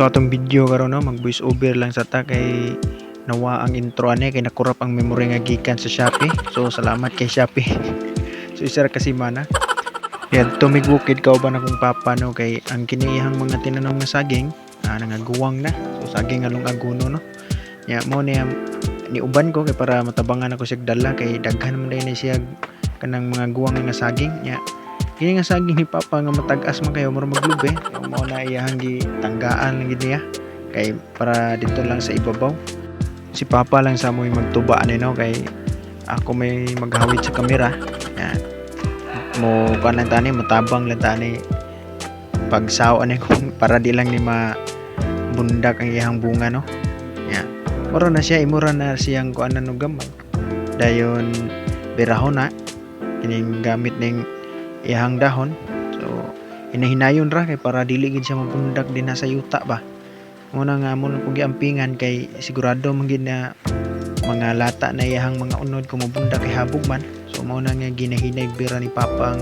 So atong video karon, no, mag voice over lang sa ta kay nawa ang intro ani kay nakurap ang memory nga gikan sa Shopee. So salamat kay Shopee. So isa ra ka semana. Yan, tumigbukid kauban akong papa, no, kay ang kiniyahang mga tinanom nga saging, nangaguwang na. So saging along aguno, no. Ya mo niya niuban ko kay para matabangan ako siya dala kay daghan man dai ni siya kanang mga guwang nga saging. Ya kini nga saging ni papa nga matag-as man kayo, mura maglube. So mao na iyahang gitanggaan lang gid niya kay para dito lang sa ibabaw. Si papa lang sa amoy magtuba ani, no, kay ako may maghawid sa kamera. Ya mo kuan lang tani, matabang lang tani pagsaw ani kung para di lang ni mabundak ang iyahang bunga, no. Ya mura na siya, imura na siyang kuan na, no, gamay dayon birahon na kining gamit ning iyahang dahon. So hinahinayon ra kay para dili gid siya mabundak din sa yuta ba. Muna nga mo lang kung giampingan kay sigurado man gid na mga lata na iyahang mga unod kung mabundak kay habog man. So mao na nga ginahinay bira ni papa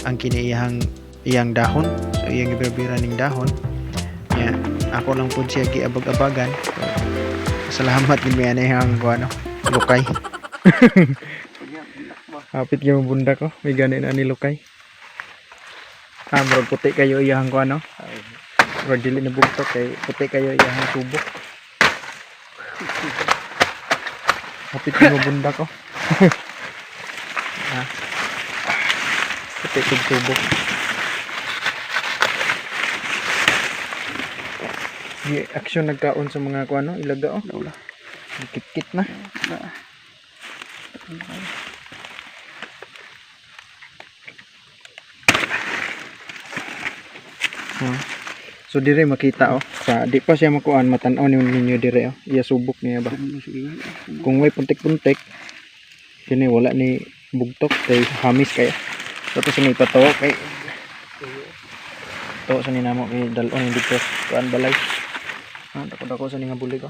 ang kini iyahang iyang dahon. So iyang gibira ning dahon nya, ako lang pud siya giabag-abagan. So, salamat gid mi ani ang kuan, no, lukay. Hapit gyud mabundak ko, may gani na ni lukay. Murag puti kayo iyahang kuan, no, murag dili na bugtok kay puti kayo iyahang subok. Hapit gyud mabundak ko. Puti kog subok. Di aksyon nagkaon sa mga kuan, no, ilaga oh. Wala. Kit-kit na. Wala. So dire makita oh, sa di pa siya makuan, matan-aw ni ninyo dire oh. Iya subok niya ba. Kung may puntik-puntik kini wala ni bugtok kay hamis kay. So to sa may patawo kay to sa ni namo kay dal-on ni dito kuan balay. Dako-dako sa ni nga bulig oh.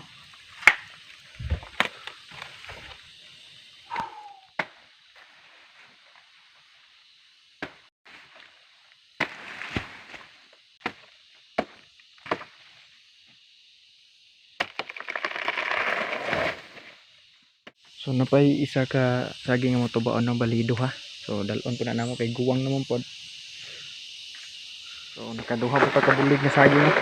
So napay isa ka saging nga motubaon ng balido ha. So dal-on po na namo kay guwang naman pod. So nakaduha pa ta kabulig nga saging, no.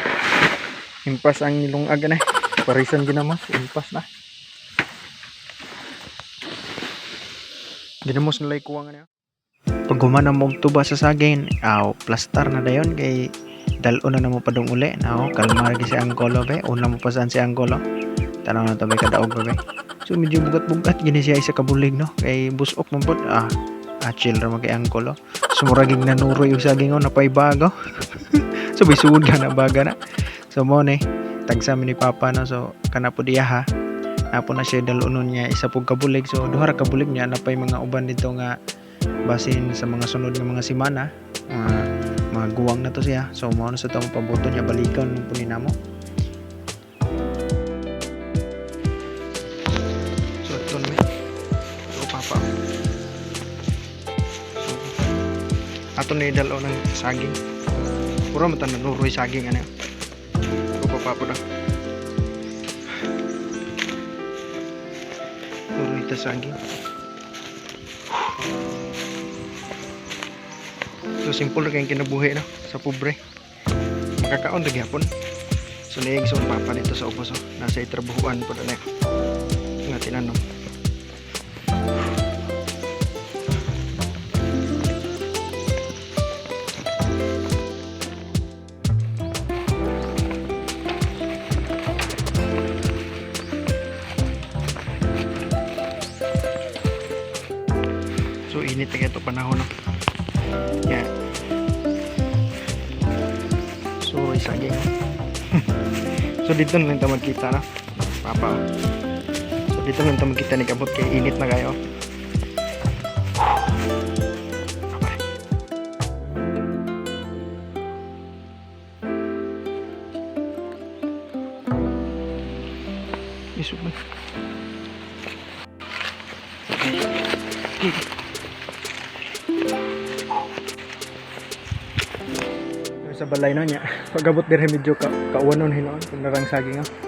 Impas ang nilungag na. Parisan ginamos, impas na. Ginamos nilay kuwang ano. Pag human na mo og tuba sa saging, aw plastar na dayon kay dal-on na namo padung uli. Aw kalma ra gyud si Angkolo be. Una mo pasaan si Angkolo. Tanaw na to be kadaog ba be. So medyo bugat-bugat gini siya isa kabulig, no, kay busok man pod. Chill ra man kay Angkolo. So murag nanuroy og saging oh, napay bago. So may suod ka na baga na. So mo ni tagsa mi ni papa, no. So kana po diya ha. Napo na siya dal-unon niya isa pug kabulig. So duha ra kabulig niya, napay mga uban dito nga basin sa mga sunod nga mga semana, mga guwang na to siya. So mao na sa tamo pabuto niya, balikan po ni namo. So ito na may. So papa. So ato na idalo ng saging. Puro man tanan nuroy saging ano. So papa po na. Nuroy ta saging. So simple ra kayong kinabuhi, no, sa pobre. Makakaon ra gyapon. So niig sa papa dito sa ubos oh. Nasa itrabahuan po na nga tinanom. So init na ito panahon, no. Yeah. So saging. So dito na lang ta magkita na. Papa. Oh. So dito na lang ta magkita ni kabot kay init na kayo. Bye. Isok man. Okay. Sa Sa balay no niya. Pagabot dire medyo ka kauwanon hinuon kung narang saging, oh.